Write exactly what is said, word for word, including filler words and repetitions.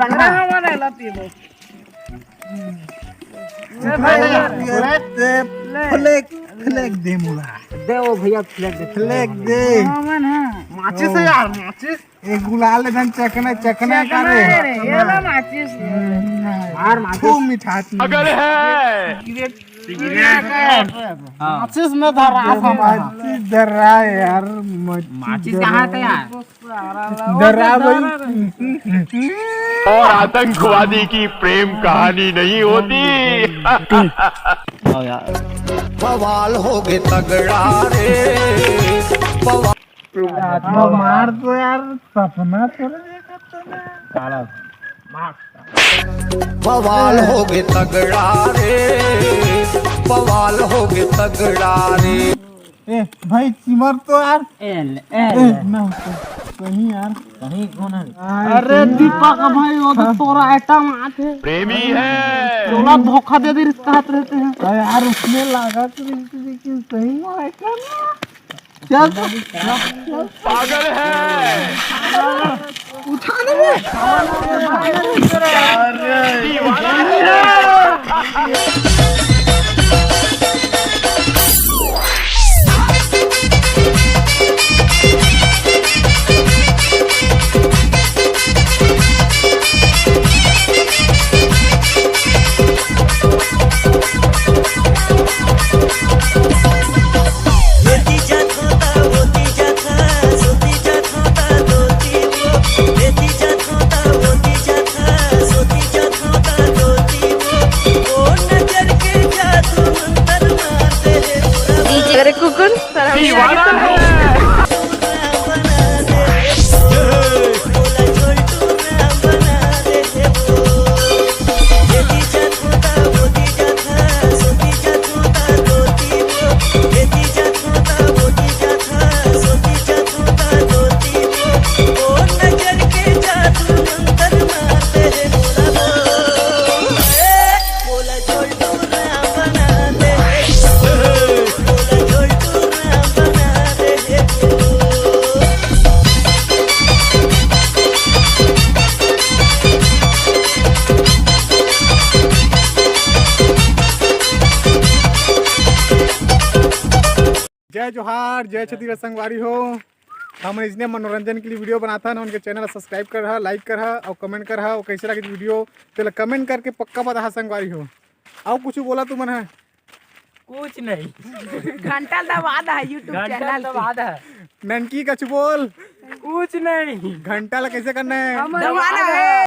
ना, हमन एला पीबो। ए भाई, ले। फ्लैग, फ्लैग दे मोला। दे वो भैया, फ्लैग दे। फ्लैग दे। हमन, हाँ। माचिस है यार, माचिस। एक गुलाल एकदम चकना, चकना चकना करे। रे, ये ला माचिस। मार माचिस। खूब मिठास। अगर है। सिगरेट। हाँ। माचिस में धरा था। माचिस धरा है यार, माचिस माचिस कहाँ था यार? धरा भाई। और आतंकवादी की प्रेम कहानी नहीं होती। आओ यार। बवाल हो गए तगड़ा रे, बवाल। मार तो यार, सपना थोड़ा देखा था ना। साला, मार। बवाल हो गए तगड़ा रे, बवाल हो गए तगड़ा रे। ए भाई, चिमर तो यार। ए ले, ए ए, ले। ना तो सही यार। सही कौन है? अरे दीपक भाई, वो तो तोरा आइटम आथे। प्रेमी है। तोला धोखा दे दे रिश्ता हाथ रहते हैं। अरे यार, उसमें लागत रही थी, लेकिन सही में आइटम। चल। पागल है। उठा ले बे। अरे। दीवाना है। अरे कुकुर, सर, हम दीवाना है। जय जोहार, जय छत्तीसगढ़ संगवारी हो। हम इसने मनोरंजन के लिए वीडियो बनाथन, उनके चैनल सब्सक्राइब कर रहा, लाइक कर रहा और कमेंट कर रहा। और कैसे लगे वीडियो, तेला कमेंट करके पक्का बताहा संगवारी हो। और कुछ बोला तुमन है? कुछ नहीं। घंटा दबा दा है YouTube घंटा चैनल पे। दबा दा है। ननकी कछु बोल। कुछ नहीं। घंटा ला कैसे करना है? दबाना है।